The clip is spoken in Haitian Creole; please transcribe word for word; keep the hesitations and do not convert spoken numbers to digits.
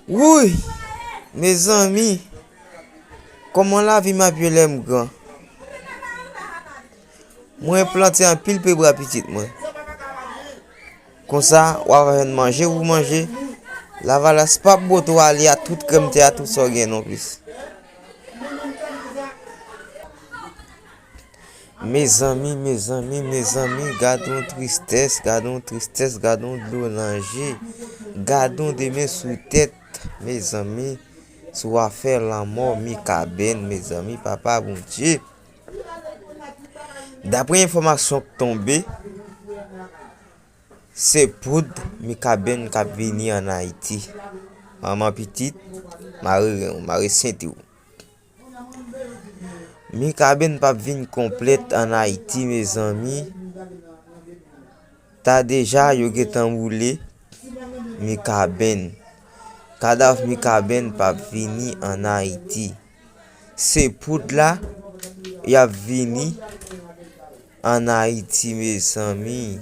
Wouy! Mezanmi, kòman lavi m ap ye lè m gran? Mwen plante anpil pye bwa pitit mwen. Konsa, w ap jwenn manje pou manje. Lavalas p ap bote w ale a tout krèm tè a, tout sa w gen non plis. Mezanmi, mezanmi, mezanmi, gade yon tristès, gade yon tristès, gade yon dlo nan je, gade yon demen sou tèt, mezanmi, sou afè lanmò Mikaben, mezanmi, papa Bondye. Daprè enfòmasyon k tonbe, se poud Mikaben k ap vini ann Ayiti. Manman pitit, mare ren w, mare senti w. Mikaben p ap vin konplèt ann Ayiti, mezanmi. Ta deja yo gentan boule Mikaben. Kadav Mikaben p ap vini ann Ayiti. Se poud la, y ap vini ann Ayiti, mezanmi.